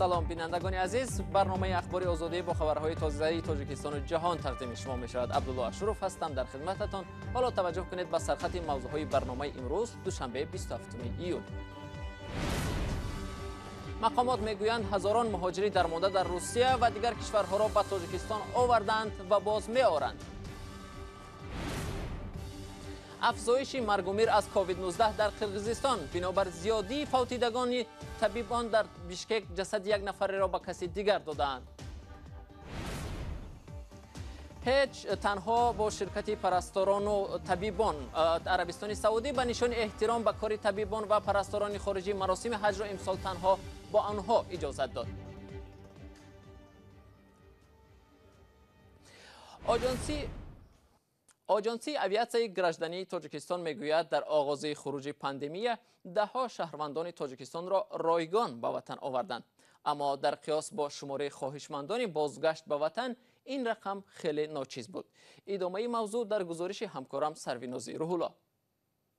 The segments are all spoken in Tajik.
Салом, бинандагони азиз. Барномаи Ахбори Озодӣ бо хабарҳои тозаи Тоҷикистону ҷаҳон тақдими шумо мешавад. Абдулло Ашуров ҳастам дар хидмататон. Ҳоло таваҷҷӯҳ кунед ба сархати мавзӯъҳои барномаи имрӯз, душанбе, 27 июл. Мақомот мегӯянд, ҳазорон муҳоҷири дармонда дар Русия ва дигар кишварҳоро ба Тоҷикистон оварданд ва боз меоранд. Афзоиши маргумир аз COVID-19 дар Қирғизистон бинобар зиёдии фавтидагони табибон дар Бишкек ҷасади як нафареро ба каси дигар додаанд. Ҳеҷ танҳо бо ширкати парасторону табибон Арабистони Саудӣ ба нишони эҳтиром ба кори табибон ва парасторони хориҷӣ маросими ҳаҷро имсол танҳо бо онҳо иҷозат дод. Оҷонсии авиатсияи граждании Тоҷикистон мегӯяд, дар оғози хуруҷи пандемия даҳҳо шаҳрвандони Тоҷикистонро ройгон ба ватан оварданд. Аммо дар қиёс бо шумораи хоҳишмандони бозгашт ба ватан ин рақам хеле ночиз буд. Идомаи мавзӯъ дар гузориши ҳамкорам Сарвинози Рӯҳулло.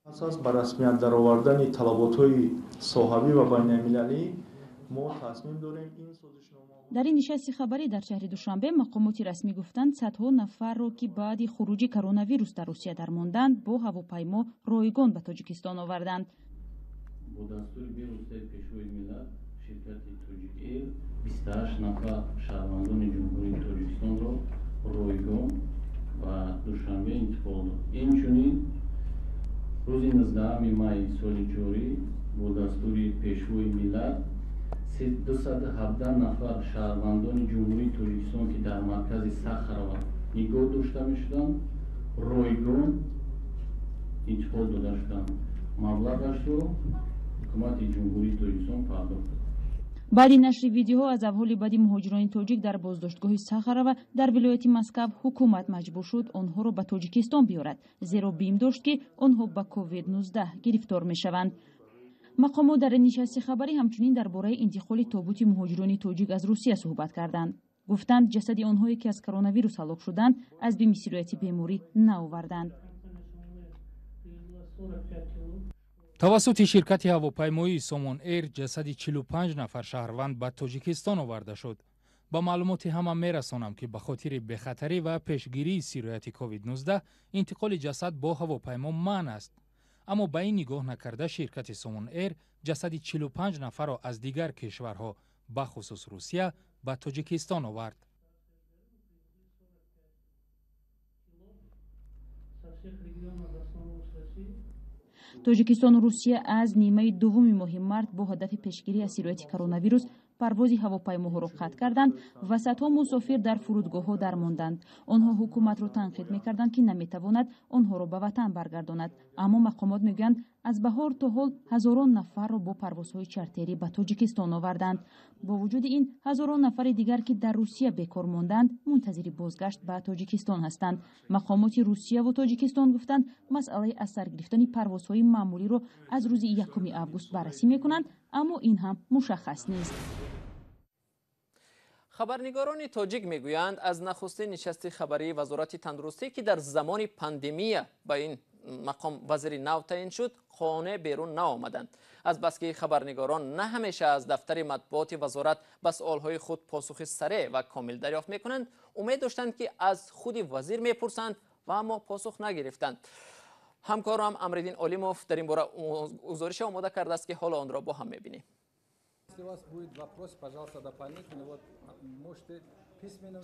Пас аз ба расмият даровардани талаботҳои соҳавӣ ва байналмилалӣ мо тасмим дорем ин созишномаҳо. Дар ин нишасти хабарӣ дар шаҳри Душанбе мақомоти расмӣ гуфтанд, садҳо нафарро, ки баъди хуруҷи коронавирус дар Русия дармонданд, бо ҳавопаймо ройгон ба Тоҷикистон оварданд. Бо дастури бевоситаи Пешвои миллат ширкати Тоҷик Эйр 28 нафар шаҳрвандони Ҷумҳурии Тоҷикистонро ройгон ба Душанбе интиқол дод. Инчунин рӯзи 19 майи соли ҷорӣ бо дастури Пешвои миллат 217 нафар шаҳрвандони Ҷумҳурии Тоҷикистон, ки дар маркази Сахарова нигоҳ дошта мешуданд, ройгон интиқол дода шуданд. Маблағашро ҳукумати Ҷумҳурии Тоҷикистон пардохт. Баъди нашри видеоҳо аз аҳволи бади муҳоҷирони тоҷик дар боздоштгоҳи Сахарова дар вилояти Москав ҳукумат маҷбур шуд онҳоро ба Тоҷикистон биёрад, зеро бим дошт, ки онҳо ба COVID-19 гирифтор мешаванд. Мақомот дар нишасти хабарӣ ҳамчунин дар бораи интиқоли тобути муҳоҷирони тоҷик аз Русия суҳбат карданд. Гуфтанд, ҷасади онҳое, ки аз коронавирус ҳалок шуданд, аз бими сирояти беморӣ наоварданд. Тавассути ширкати ҳавопаймоии Сомон Эйр ҷасади 45 нафар шаҳрванд ба Тоҷикистон оварда шуд. Ба маълумоти ҳама мерасонам, ки ба хотири бехатарӣ ва пешгирии сирояти COVID-19 интиқоли ҷасад бо ҳавопаймо манъ аст. Аммо ба ин нигоҳ накарда ширкати Сомон Эйр ҷасади 45 нафарро аз дигар кишварҳо, бахусус Русия, ба Тоҷикистон овард. Тоҷикистону Русия аз нимаи дуввуми моҳи март бо ҳадафи пешгирӣ аз сирояти коронавирус парвози ҳавопаймоҳоро қатъ карданд ва садҳо мусофир дар фурудгоҳҳо дармонданд. Онҳо ҳукуматро танқид мекарданд, ки наметавонад онҳоро ба ватан баргардонад. Аммо мақомот мегӯянд, аз баҳор то ҳол ҳазорон нафарро бо парвозҳои чартерӣ ба Тоҷикистон оварданд. Бо вуҷуди ин, ҳазорон нафари дигар, ки дар Русия бекор монданд, мунтазири бозгашт ба Тоҷикистон ҳастанд. Мақомоти Русияву Тоҷикистон гуфтанд, масъалаи аз сар гирифтани парвозҳои маъмулиро аз рӯзи 1 август баррасӣ мекунанд, аммо ин ҳам мушаххас нест. Хабарнигорони тоҷик мегӯянд, аз нахустин нишасти хабарии Вазорати тандурустӣ, ки дар замони пандемия ба ин мақом вазири нав таъин шуд, қонеъ берун наомаданд. Азбаски хабарнигорон на ҳамеша аз дафтари матбуоти вазорат ба суолҳои худ посухи сареъ ва комил дарёфт мекунанд, умед доштанд, ки аз худи вазир мепурсанд ва аммо посух нагирифтанд. Ҳамкорам Амриддин Олимов дар ин бора гузорише омода кардааст, ки ҳоло онро бо ҳам мебинем.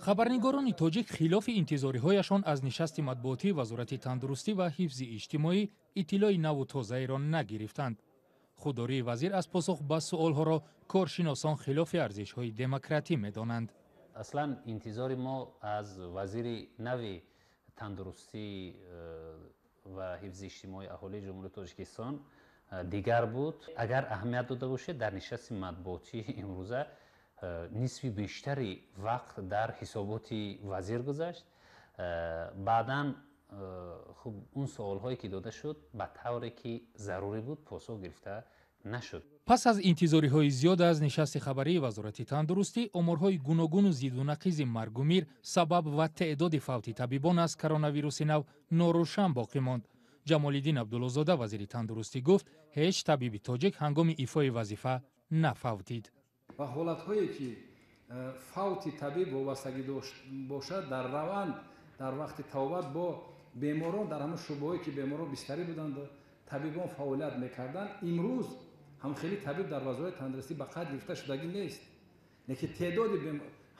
Хабарнигорони тоҷик хилофи интизориҳояшон аз нишасти матбуотии Вазорати тандурустӣ ва ҳифзи иҷтимоӣ иттилои наву тозаеро нагирифтанд. Худдории вазир аз посух ба суолҳоро коршиносон хилофи арзишҳои демократӣ медонанд. Аслан интизори мо аз вазири нави тандурустӣ ва ҳифзи иҷтимоии аҳолии Ҷумҳурии Тоҷикистон дигар буд. Агар аҳамият дода бошед, дар нишасти матбуотии имрӯза нисфи бештари вақт дар ҳисоботи вазир гузашт. Баъдан хуб он суолҳое ки дода шуд, ба тавре ки зарурӣ буд посух гирифта нашуд. Пас аз интизориҳои зиёд аз нишасти хабарии Вазорати тандурустӣ, оморҳои гуногуну зиду нақизи маргумир, сабаб ва теъдоди фавти табибон аз коронавируси нав норӯшан боқӣ монд. Ҷамолиддин Абдуллозода, вазири тандурустӣ, гуфт, ҳеҷ табиби тоҷик ҳангоми ифои вазифа нафавтид. Ва ҳолатҳое ки фавти табиб вобастагӣ бошад, дар раванд дар вақти тавбат бо беморон дар ҳамон шӯъбаҳое ки беморон бистарӣ буданд, табибон фаъолият мекарданд. Имрӯз ҳам хеле табиб дар вазорати тандурустӣ ба қайд гирифта шудагӣ нест, лекин теъдоди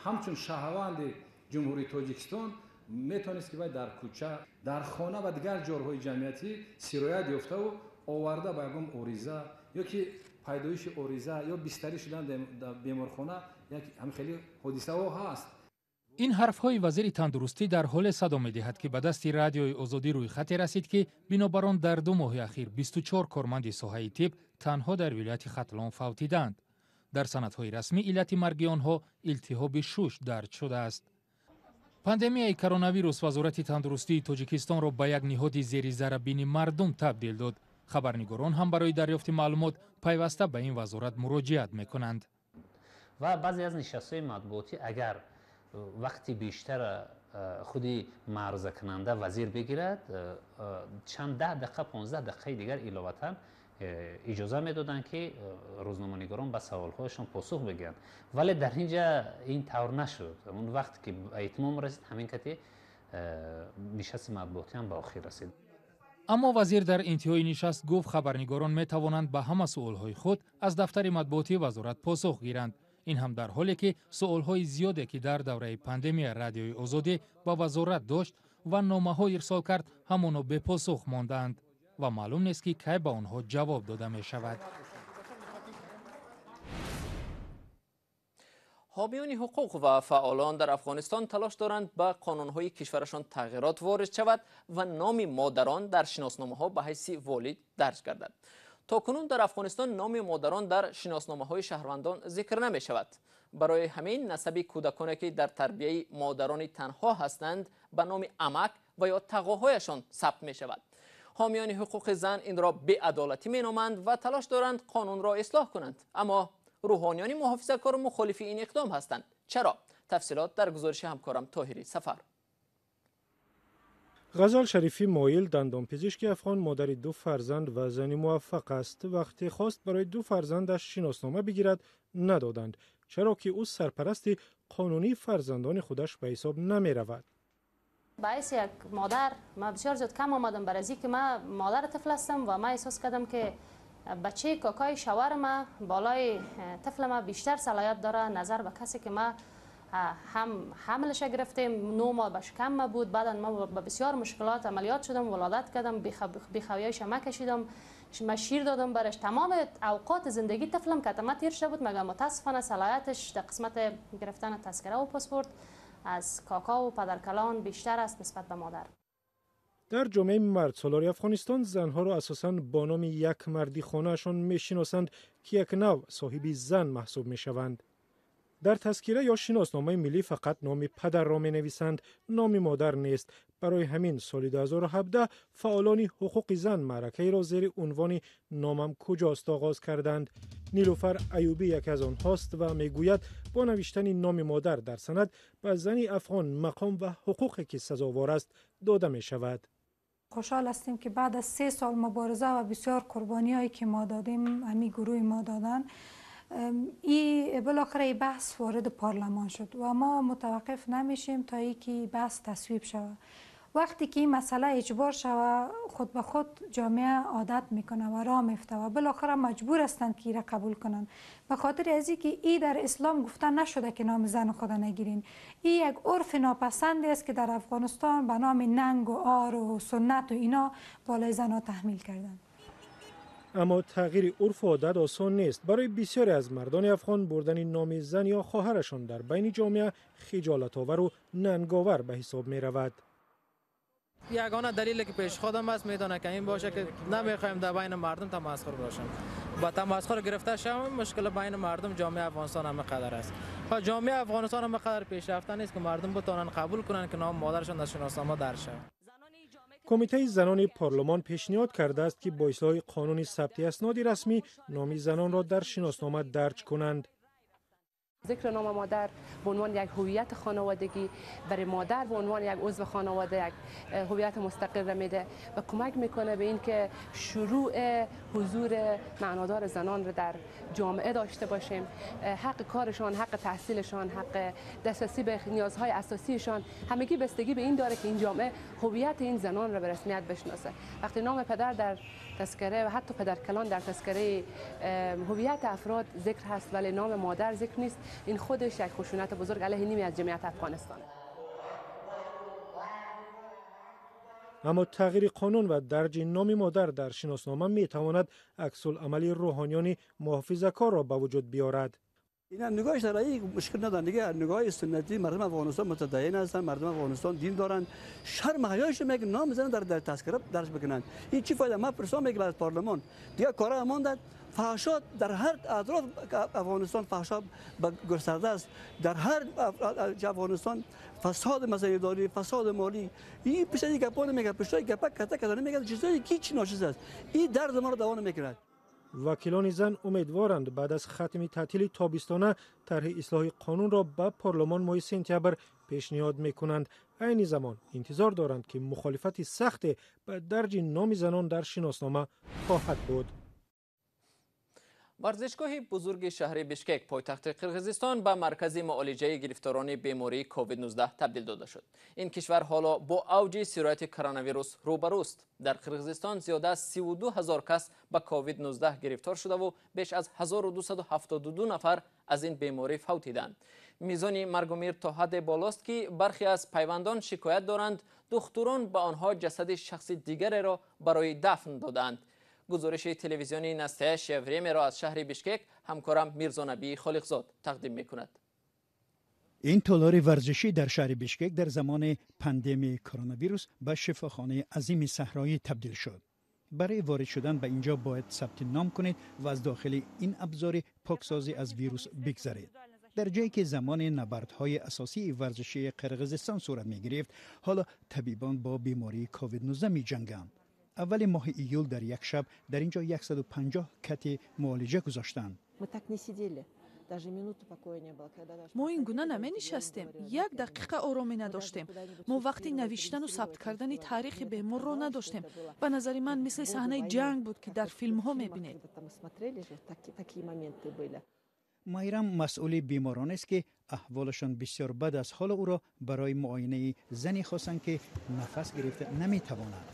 ҳамчун шаҳрванди Ҷумҳурии Тоҷикистон метавонист ки вай дар кӯча, дар хона ва дигар ҷойҳои ҷамъиятӣ сироят ёфтаву оварда ба ягон ориза ё ки пайдоиши ориза ё бистарӣ шудан дар беморхона, як ҳам хеле ҳодисаҳо ҳаст. Ин ҳарфҳои вазири тандурустӣ дар ҳоле садо медиҳад, ки ба дасти Радиои Озодӣ рӯйхате расид, ки бинобар он дар 2 моҳи ахир 24 корманди соҳаи тиб танҳо дар вилояти Хатлон фавтиданд. Дар санадҳои расмӣ иллати марги онҳо илтиҳоби шуш дарҷ шудааст. Пандемияи коронавирус Вазорати тандурустии Тоҷикистонро ба як ниҳоди зери зарабини мардум табдил дод. Хабарнигорон ҳам барои дарёфти маълумот пайваста ба ин вазорат муроҷиат мекунанд. Ва баъзе аз нишастҳои матбуотӣ агар вақти бештар худи маърузакунанда вазир бигирад, чанд 10 дақиқа, 15 дақиқаи дигар иловатан иҷоза медоданд, ки рӯзноманигорон ба саволҳояшон посух бигӯянд. Вале дар ин ҷа ин тавр нашуд. Он вақте ки ба итмом расид, ҳамин кати нишасти матбуотӣ ҳам ба охир расид. Аммо вазир дар интиҳои нишаст гуфт, хабарнигорон метавонанд ба ҳама суолҳои худ аз дафтари матбуотии вазорат посух гиранд. Ин ҳам дар ҳоле ки суолҳои зиёде ки дар давраи пандемия Радиои Озодӣ ба вазорат дошт ва номаҳо ирсол кард, ҳамоно бепосух мондаанд ва маълум нест, ки кай ба онҳо ҷавоб дода мешавад. Ҳомиёни ҳуқуқ ва фаъолон дар Афғонистон талош доранд ба қонунҳои кишварашон тағйирот ворид шавад ва номи модарон дар шиносномаҳо ба ҳайси волид дарҷ гардад. То кунун дар Афғонистон номи модарон дар шиносномаҳои шаҳрвандон зикр намешавад. Барои ҳамин насаби кӯдаконе ки дар тарбияи модарони танҳо ҳастанд ба номи амак ва ё тағоҳояшон сабт мешавад. Ҳомиёни ҳуқуқи зан инро беадолатӣ меноманд ва талош доранд қонунро ислоҳ кунанд. Аммо рӯҳониёни муҳофизакор мухолифи ин иқдом ҳастанд. Чаро? Тафсилот дар гузориши ҳамкорам Тоҳири Сафар. Ғазал Шарифӣ Моил, дандонпизишки афғон, модари 2 фарзанд ва зани муваффақ аст. Вақте хост барои 2 фарзандаш шиноснома бигирад, надоданд, чаро ки ӯ сарпарасти қонунии фарзандони худаш ба ҳисоб намеравад. Ба ҳайси як модар ман бисёр зиёд кам омадам, барои ки ман модари тифл ҳастам ва ман эҳсос кардам ки бачаи какаи шавҳари ман болои тифли ман бештар салоҳият дорад назар ба касе ки ман ҳам ҳамлаша гирифтем, 9 моҳ ба шикам ма буд. Баъдан ман ба бисёр мушкилот амалиёт шудам, вилодат кардам, бехавиёиша ма кашидам, ма шир додам бараш. Тамоми авқоти зиндагии тифлам катама тир шуда буд, мага мутаассифона салоҳияташ дар қисмати гирифтани тазкира ва паспорт аз кака ва падаркалон бештар аст нисбат ба модар. Дар ҷомеаи мардсолори Афғонистон занҳоро асосан бо номи як марди хонаашон мешиносанд, ки як нав соҳиби зан маҳсуб мешаванд. Дар тазкира ё шиносномаи миллӣ фақат номи падарро менависанд, номи модар нест. Барои ҳамин соли 2017 фаъолони ҳуқуқи зан маъракаеро зери унвони «Номам куҷост» оғоз карданд. Нилуфар Аюбӣ яке аз онҳост ва мегӯяд, бо навиштани номи модар дар санад ба зани афғон мақом ва ҳуқуқе ки сазовор аст дода мешавад. Хушҳол ҳастем ки баъд аз 3 сол мубориза ва бисёр қурбониҳое ки мо додем, ҳамин гурӯҳи мо доданд, ای بالاخره بحث وارد پارلمان شد و ما متوقف نمیشیم تا ای که بحث تصویب شود. وقتی که این مسئله اجبار شود، خود به خود جامعه عادت میکنه و راه میفته و بالاخره مجبور هستند که را قبول کنند. به خاطر از اینکه ای در اسلام گفته نشده که نام زن خود نگیرین. این یک عرف ناپسند است که در افغانستان به نام ننگ و عار و سنت و اینا بالای زنها تحمیل کردند. Аммо тағйири урфу одат осон нест. Барои бисёре аз мардони афғон бурдани номи зан ё хоҳарашон дар байни ҷомеа хиҷолатовару нанговар ба ҳисоб меравад. Ягона далеле ки пеш худам аст, медонам ки ин боша ки намехоҳем дар байни мардум тамасхур бошам. Ба тамасхур гирифта шавам, мушкил байни мардум ҷомеаи Афғонистон ҳама қадар аст. Ва ҷомеаи Афғонистон ҳама қадар пешрафта нест ки мардум битавонанд қабул кунанд ки номи модарашон дар шиноснома дарҷ шавад. Кумитаи занони парлумон пешниҳод кардааст, ки бо ислоҳи қонуни сабти асноди расмӣ номи занонро дар шиноснома дарҷ кунанд. ذکر نام مادر به عنوان یک هویت خانوادگی برای مادر به عنوان یک عضو خانواده یک هویت مستقل را میده و کمک میکنه به اینکه شروع حضور معنادار زنان را در جامعه داشته باشیم. حق کارشان، حق تحصیلشان، حق دسترسی به نیازهای اساسیشان، همگی بستگی به این داره که این جامعه هویت این زنان را به رسمیت بشناسه. وقتی نام پدر در تذکره و حتی پدرکلان در تذکره هویت افراد ذکر هست ولی نام مادر ذکر نیست، این خودش یک خشونت بزرگ علیه نیمی از جمعیت افغانستان. اما تغییر قانون و درج نام مادر در شناسنامه می تواند عکس العمل روحانیان محافظه‌کار را به وجود بیارد. اینا نگاه شرعی مشکل ندارن دیگه، نگاه سنتی مردم افغانستان متدین هستن، مردم افغانستان دین دارن، شرم حیایش میگه نام زن در تذکره درج بکنن. این چی فایده؟ ما پرسان میگه از پارلمان دیگه کارا ماند. فحشا در هر اطراف افغانستان فحشا گسترده است، در هر افغانستان فساد مسئله داری، فساد مالی، این پشت گپا نمیگه، پشت گپا کته کته نمیگه، چیزایی که هیچ ناچیز است. این درد ما رو دوا نمیکند. وکیلان زن امیدوارند بعد از ختم تعطیل تابستانه طرح اصلاح قانون را به پارلمان ماه سپتامبر پیشنهاد میکنند. عین زمان انتظار دارند که مخالفت سخت به درج نام زنان در شناسنامه خواهد بود. ورزشگاه بزرگ شهر بیشکک پایتخت قرقیزستان به مرکز معالجه گرفتاران بیماری کووید 19 تبدیل داده شد. این کشور حالا با اوج سرایت کروناویروس روبروست. در قرقیزستان زیاده از 32,000 کس به کووید 19 گرفتار شده و بیش از 1272 نفر از این بیماری فوتیدند. میزان مرگ و میر تا حد بالاست که برخی از پیوندان شکایت دارند دکتران به آنها جسد شخص دیگری را برای دفن دادند. گزارش تلویزیونی نستیش وریمه را از شهر بیشکک همکارم میرزا نبی خالقزاد تقدیم میکند. این تالار ورزشی در شهر بیشکک در زمان پاندمی کرونا ویروس به شفاخانه عظیم صحرایی تبدیل شد. برای وارد شدن به اینجا باید ثبت نام کنید و از داخل این ابزار پاکسازی از ویروس بگذرید. در جایی که زمان نبردهای اساسی ورزشی قرقیزستان صورت می گرفت، حالا طبیبان با بیماری کووید 19 می جنگند. اول ماه ایول در یک شب در اینجا 150 کت معالجه گذاشتند. мо ин гуна наменишастем, як дақиқа оромӣ надоштем. Мо вақти навиштану сабт кардани таърихи беморро надоштем. Ба назари ман мисли саҳнаи ҷанг буд, ки дар филмҳо мебинед. майрам масъули беморон аст ки аҳволашон бисёр бад аст. ҳоло ӯро барои муоинаи зане хостанд ки нафас гирифта наметавонад.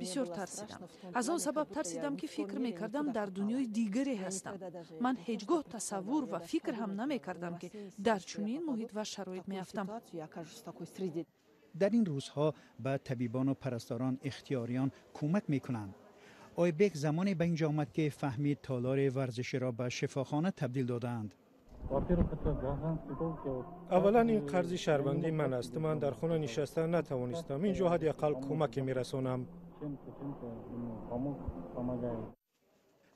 Бисёр тарсидам. Аз он сабаб тарсидам, ки фикр мекардам дар дунёи дигаре ҳастам. Ман ҳеҷ гоҳ тасаввур ва фикр ҳам намекардам, ки дар чунин муҳит ва шароит меафтам. Дар ин рӯзҳо ба табибону парасторон ихтиёриён кӯмак мекунанд. Ойбек замоне ба инҷо омад, ки фаҳмид толори варзиширо ба шифохона табдил додаанд. Аввалан ин қарзи шаҳрвандии ман аст. Ман дар хона нишаста натавонистам. Инҷо ҳадди ақал кӯмаке мерасонам.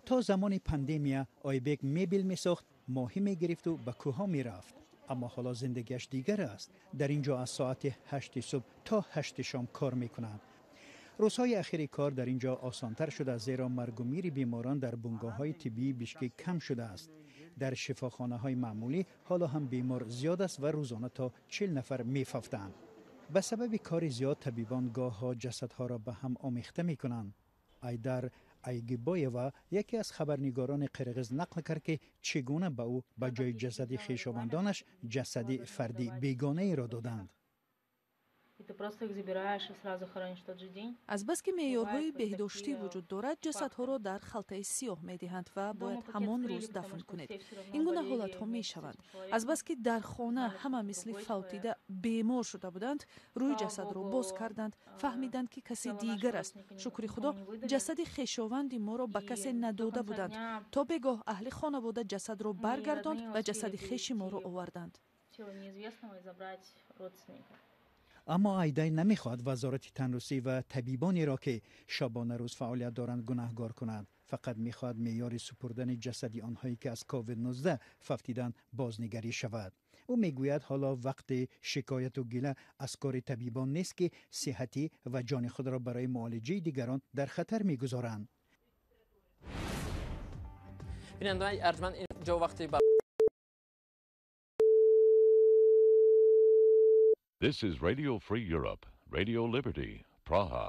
То замони пандемия Ойбек мебел месохт, моҳӣ мегирифту ба кӯҳҳо мерафт. Аммо ҳоло зиндагиаш дигар аст. Дар ин ҷо аз соати 8 субҳ то 8 шом кор мекунад. Рӯзҳои ахири кор дар ин ҷо осонтар шуда, зеро маргу мири беморон дар бунгоҳҳои тиббии Бишкек кам шудааст. Дар шифохонаҳои маъмулӣ ҳоло ҳам бемор зиёд аст ва рӯзона то 40 нафар мефавтанд. Ба сабаби кори зиёд табибон гоҳҳо ҷасадҳоро ба ҳам омехта мекунанд. Айдар Айгибоева, яке аз хабарнигорони қирғиз, нақл кард, ки чӣ гуна ба ӯ ба ҷои ҷасади хешовандонаш ҷасади фарди бегонаеро доданд. Азбаски меъёрҳои беҳдоштӣ вуҷуд дорад, ҷасадҳоро дар халтаи сиёҳ медиҳанд ва бояд ҳамон рӯз дафн кунед. Ин гуна ҳолатҳо мешаванд. Азбаски дар хона ҳама мисли фавтида бемор шуда буданд, рӯи ҷасадро боз карданд, фаҳмиданд, ки касе дигар аст. Шукри Худо, ҷасади хешованди моро ба касе надода буданд. То бегоҳ аҳли хонавода ҷасадро баргардонд ва ҷасади хеши моро оварданд. Аммо Айдай намехоҳад вазорати тандурустӣ ва табибонеро, ки шабонарӯз фаъолият доранд, гунаҳгор кунад. Фақат мехоҳад меъёри супурдани ҷасади онҳое, ки аз ковид-19 фавтиданд, бознигарӣ шавад. Ӯ мегӯяд, ҳоло вақти шикояту гила аз кори табибон нест, ки сиҳатӣ ва ҷони худро барои муолиҷаи дигарон дар хатар мегузоранд. Бинандагони арҷманд, инҷо вақти This is Radio Free Europe, Radio Liberty, Praha.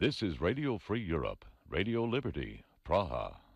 This is Radio Free Europe, Radio Liberty, Praha.